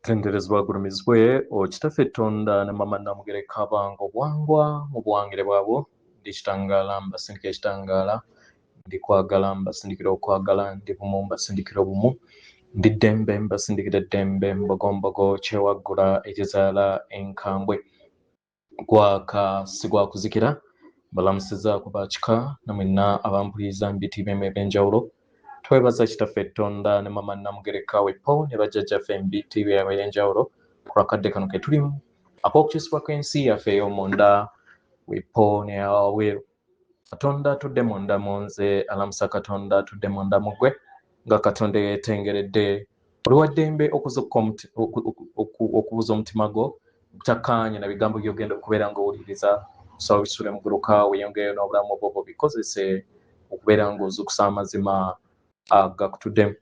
Tenderezebwa agulumizibwe Kitaffe Tonda ne Mama Namugereka abange obuwangwa mu buwangire bwabwo. Ndi kitangaala mbasindikira ekitangaala, ndi kwagala mbasindikira okwagala, ndi bumu mbasindikira obumu, ndi ddembe mbasindikira eddembe, mbogombogo kyewaggula ekizaala enkambwe. Gwaka si gwa kuzikira. Mbalamusizaako ba kika na mwenna abampuliriza mu biti byemu eby'enjawulo. Twebaza Kitaffe Tonda ne Mama Namugereka Wepo ne bajjajjaffe mu biti byabwe eby'enjawulo ku lw'akadde kano ke tulimu ak'okukyusibwa kw'ensi yaffe ey'omunda Wepo ne wabweru. Katonda atudde munda mu nze alamusa Katonda atudde munda mu ggwe nga Katonda eyeetengeredde. Oli wa ddembe okuzuukuka okubuza omutima gwo obutakkaanya na bigambo by'ogenda okubeera ng'owuliriza. Kusaba bisule muguluka weeyongereyo n'obulamu bwo obikozese okubeera ng'ozuukusa amazima agakutuddemu.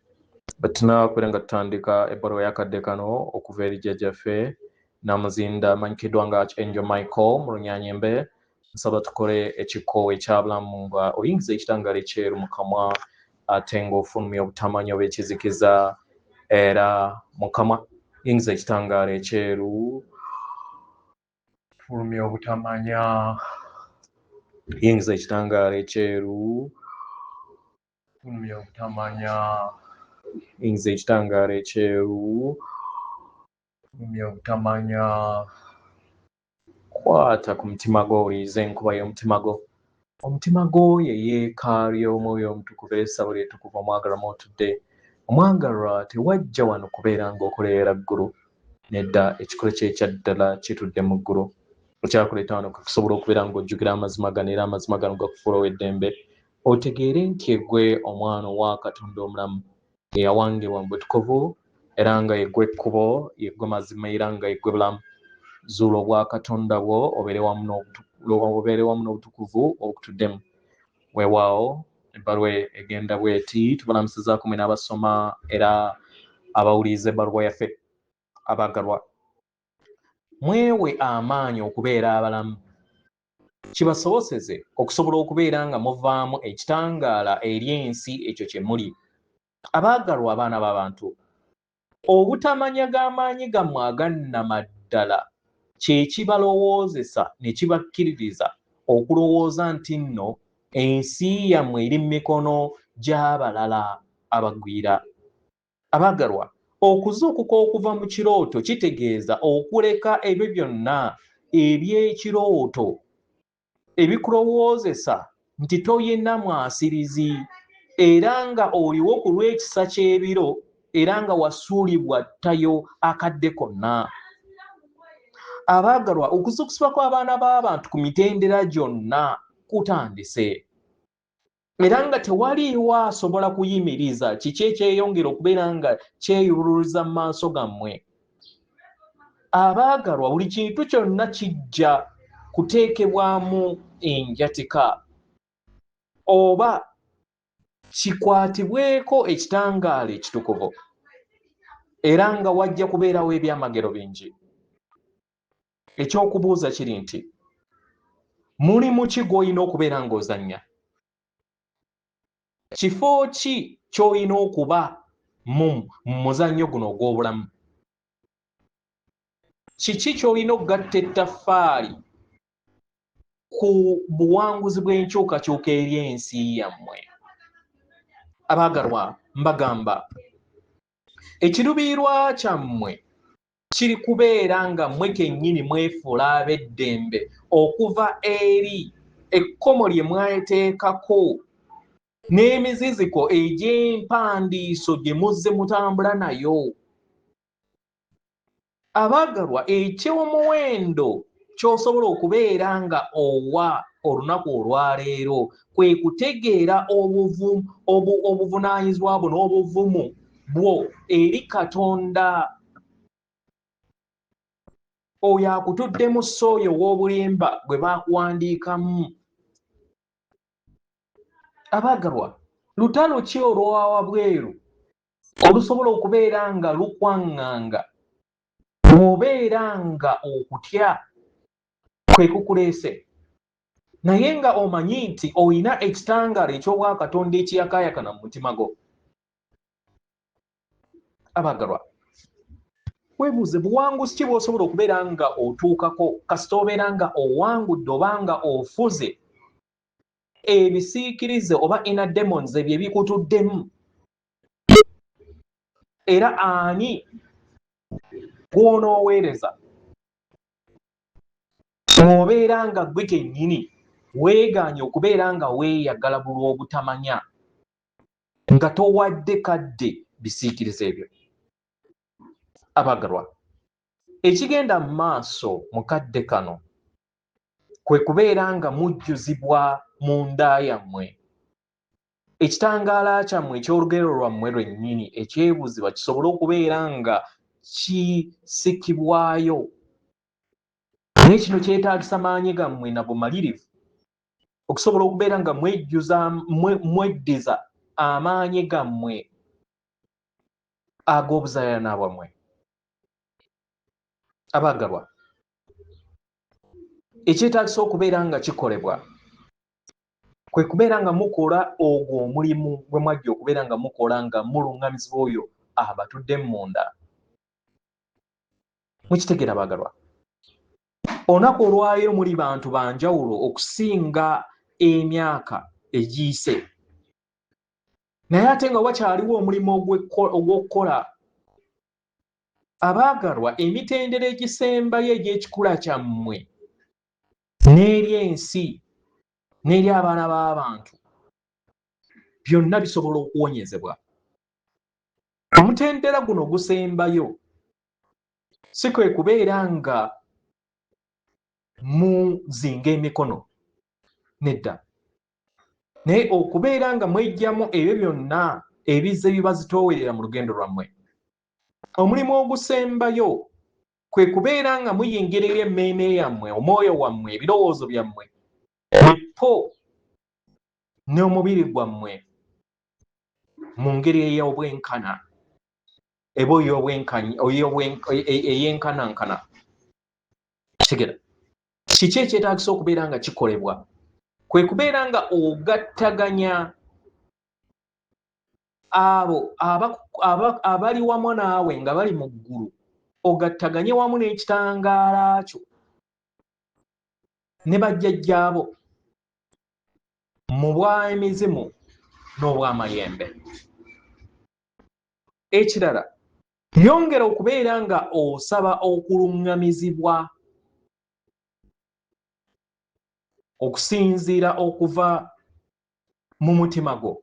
Bwe tunaakubeera nga tutandika ebbaluwa y'akadde kano okuva eri jjajjaffe Namuzinda amanyikiddwa nga Archangel Michael mu Lunyanyembe, nsaba tukole ekikoowe ekyabulamu nga oyingiza ekitangaala ekyeru mu kamwa ate ng'ofulumya obutamanya oba ekizikiza era mu kamwa. Yingiza ekitangaala ekyeru, fulumya obutamanya. Yingiza ekitangaala ekyeru, fulumya obutamanya. Yingiza ekitangaala ekyeru, fulumya obutamanya. Kwata ku mutima gwo owulirize enkuba y'omutima gwo. Omutima gwo ye yeekaalu y'Omwoyo Omutukuvu era essabo lye ettukuvu omwagalwa mw'otudde. Omwagalwa tewajja wano kubeera ng'okolerera ggulu. Nedda, ekikolo kye ekya ddala kitudde mu ggulu. Ekyakuleeta wano kwe kusobola okubeera ng'ojjukira amazima gano era amazima gano gakufuula ow'eddembe otegeere nti eggwe omwana owa Katonda omulamu eyawangibwa mu butukuvu era nga yeggwe ekkubo, yeggwe mazima era nga yeggwe bulamu. Zuula obwakatonda bwo obeere wamu n'obutukuvu obukutuddemu. Weewaawo ebbaluwa egenda bweti, tubalamusizaako mwe n'abasoma era abawuliriza ebbaluwa yaffe abaagalwa. Mwewe amaanyi okubeera abalamu kibasoboseze okusobola okubeera nga muvaamu ekitangaala eri ensi ekyo kye muli. Abaagalwa abaana b'abantu, obutamanya g'amaanyi gammwe agannamaddala kye kibalowoozesa ne kibakkiririza okulowooza nti nno ensi yammwe eri mu mikono gy'abalala abagwira. Abaagalwa, okuzuukuka okuva mu kirooto kitegeeza okuleka ebyo byonna eby'ekirooto ebikulowoozesa nti toyina mwasirizi era nga oliwo ku lw'ekisa ky'ebiro era nga wasuulibwa ttayo akadde konna. Abaagalwa, okuzuukusibwa kw'abaana b'abantu ku mitendera gyonna kutandise. Era nga tewaliiwo asobola kuyimiriza kiki ekyeyongera okubeera nga kyeyubululiza mu maaso gammwe. Abaagalwa, buli kintu kyonna kijja kuteekebwamu enjatika oba kikwatibweko ekitangaala ekitukuvu, era nga wajja kubeerawo ebyamagero bingi. Eky'okubuuza kiri nti, mulimu ki gw'olina okubeera ng'ozannya? Kifo ki ky'olina okuba mu muzannyo guno ogw'obulamu? Kiki ky'olina okugatta ettaffaali ku buwanguzi bw'enkyukakyuka eri ensi yammwe? Abaagalwa, mbagamba, ekiruubirirwa kyammwe kiri kubeera nga mmwe kennyini mwefuula ab'eddembe okuva eri ekkomo lye mweteekako n'emiziziko egy'empandiiso gye muzze mutambula nayo. Abaagalwa, eky'omuwendo ky'osobola okubeera nga owa olunaku olwaleero kwe kutegeera obuvunaanyizibwa bwo n'obuvumu bwo eri Katonda. Oyo akutuddemu si oyo ow'obulimba gwe baakuwandiikamu. Abaagalwa, lutalo ki olwa wabweru olusobola okubeera nga lukwaŋŋanga bw'obeera nga okutya kwe kukuleese, naye nga omanyi nti olina ekitangaala eky'obwakatonda ekiyakaayakana mu mutima gwo? Abaagalwa, Weebuuze buwanguzi ki bw'osobola okubeera nga otuukako kasita obeera nga owangudde oba nga ofuze ebisiikirize oba inner demons ebyo ebikutuddemu. Era ani gw'onooweereza bw'obeera nga ggwe kennyini weegaanye okubeera nga weeyagala bulw'obutamanya nga towadde kadde bisiikirize ebyo? Abagalwa, ekigenda mu maaso mu kadde kano kwe kubeera nga mujjuzibwa mu nda yammwe. Ekitangaala kyammwe eky'olugero lwammwe lwennyini ekyebuziba kisobole okubeera nga kisikibwayo. Naye kino kyetaagisa maanyi gammwe na bumalirivu okusobola okubeera nga mwejjuza, mweddiza amaanyi gammwe ag'obuzaalirana bwammwe. Abaagalwa, ekyetaagisa okubeera nga kikolebwa kwe kubeera nga mukola ogwo omulimu gwe mwajja okubeera nga mukola nga muluŋŋamizibwa oyo abatudde munda. Mukitegeera baagalwa? Olunaku olwaleero muli bantu ba njawulo okusinga emyaka egiyise, naye ate nga wakyaliwo omulimu ogw'okukola. Abaagalwa, emitendera egisembayo egy'ekikula kyammwe n'eri ensi n'eri abaana b'abantu byonna bisobola okuwonyezebwa. Omutendera guno ogusembayo si kwe kubeera nga muzinga emikono, nedda, naye okubeera nga mweggyamu ebyo byonna ebizze bibazitoowerera mu lugendo lwammwe. Omulimu ogusembayo kwe kubeera nga muyingira eri emmeeme yammwe, omwoyo wammwe, ebirowoozo byammwe, po n'omubiri gwammwe mu ngeri ey'obwenkana eba eyenkanankana. Kigera kiki ekyetaagisa okubeera nga kikolebwa? Kwe kubeera nga ogattaganya abo abali wamu naawe nga bali mu ggulu, ogattaganye wamu n'ekitangaala kyo ne bajjajjaabo mu bw'emizimu n'obw'amayembe. Ekirala, yongera okubeera nga osaba okuluŋŋamizibwa okusinziira okuva mu mutima gwo,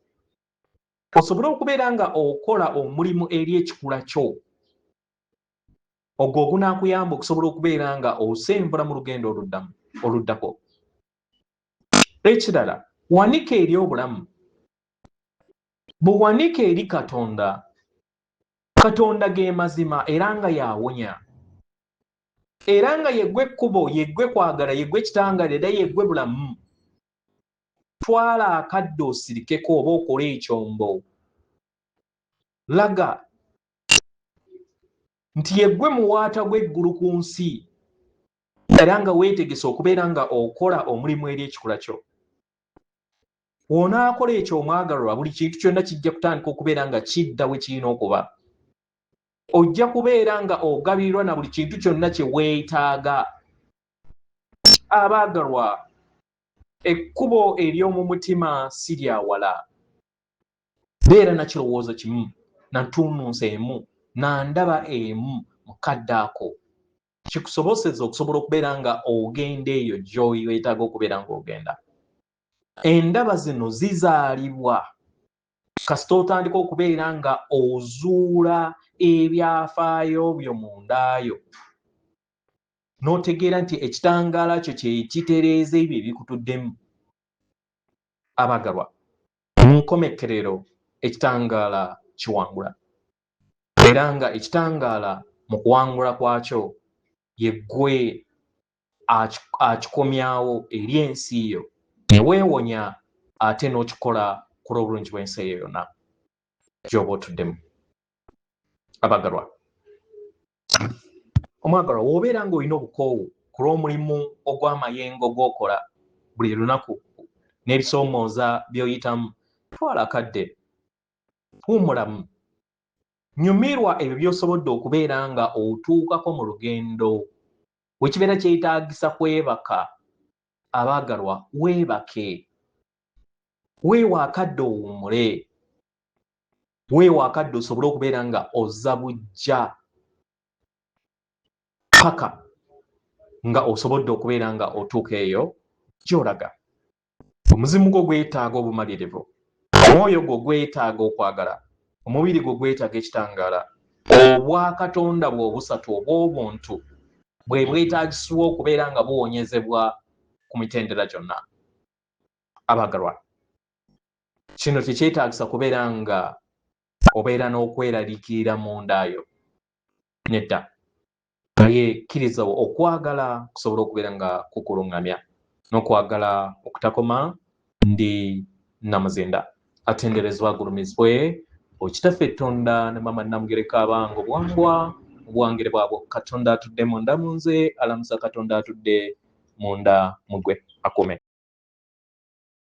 osobole okubeera nga okola omulimu eri ekikula kyo, ogwo ogunaakuyamba okusobola okubeera nga osenvula mu lugendo oluddamu oluddako. Ekirala, wanika eri obulamu. Buwanike eri Katonda. Katonda ge mazima era nga yawonya, era nga yeggwe ekkubo, yeggwe kwagala, yeggwe kitangaala, era yeggwe bulamu. Twala akadde osirikeko oba okole ekyombo. Laga nti yeggwe muwaata gw'eggulu ku nsi, era nga weetegese okubeera nga okola omulimu eri ekikula kyo. Bw'onaakola ekyo omwagalwa, buli kintu kyonna kijja kutandika okubeera nga kidda we kirina okuba. Ojja kubeera nga ogabirirwa na buli kintu kyonna kye weetaaga. Abaagalwa, ekkubo ery'omu mutima si lya wala. Beera na kirowoozo kimu, na ntunnunsi emu, na ndaba emu mu kadde ako, kikusoboseza okusobola okubeera nga ogenda eyo gy'oyetaaga okubeera ng'ogenda. Endaba zino zizaalibwa kasita otandika okubeera nga ozuula ebyafaayo byo mundaayo, n'otegeera nti ekitangaala kyo kye kitereeza ebyo ebikutuddemu. Abagalwa, mu nkomekkerero ekitangaala kiwangula, era nga ekitangaala mu kuwangula kwakyo ye ggwe akikomyawo eri ensi yo ne weewonya, ate n'okikola ku lw'obulungi bw'ensi eyo yonna gy'oba otuddemu. Abagalwa, omwagalwa, w'obeera ng'olina obukoowu ku lw'omulimu ogw'amayengo gw'okola buli lunaku n'ebisoomooza by'oyitamu, twala akadde, wummulamu. Nyumirwa ebyo by'osobodde okubeera nga otuukako mu lugendo. Bwe kibeera kyetaagisa kwebaka, abaagalwa, weebake. Weewa akadde owummule. Weewa akadde osobole okubeera nga ozza buggya paka nga osobodde okubeera nga otuuka eyo gy'olaga. Omuzimu gwo gwetaaga obumalirivu, omwoyo gwo gwetaaga okwagala, omubiri gwo gwetaaga ekitangaala. Obwakatonda bwe obusatu obw'obuntu bwe bwetaagisibwa okubeera nga buwonyezebwa ku mitendera gyonna. Abagalwa, kino tekyetaagisa kubeera nga obeera n'okweraliikirira munda yo, nedda. Naye kkiriza okwagala kusobola okubeera nga kukuluŋŋamya n'okwagala okutakoma. Ndi Namuzinda, atenderezebwa agulumizibwe Okitaffe Ttonda ne Mama Namugereka abange obuwangwa obuwangire bwabwo. Katonda atudde munda mu nze alamusa Katonda atudde munda mu ggwe akuume.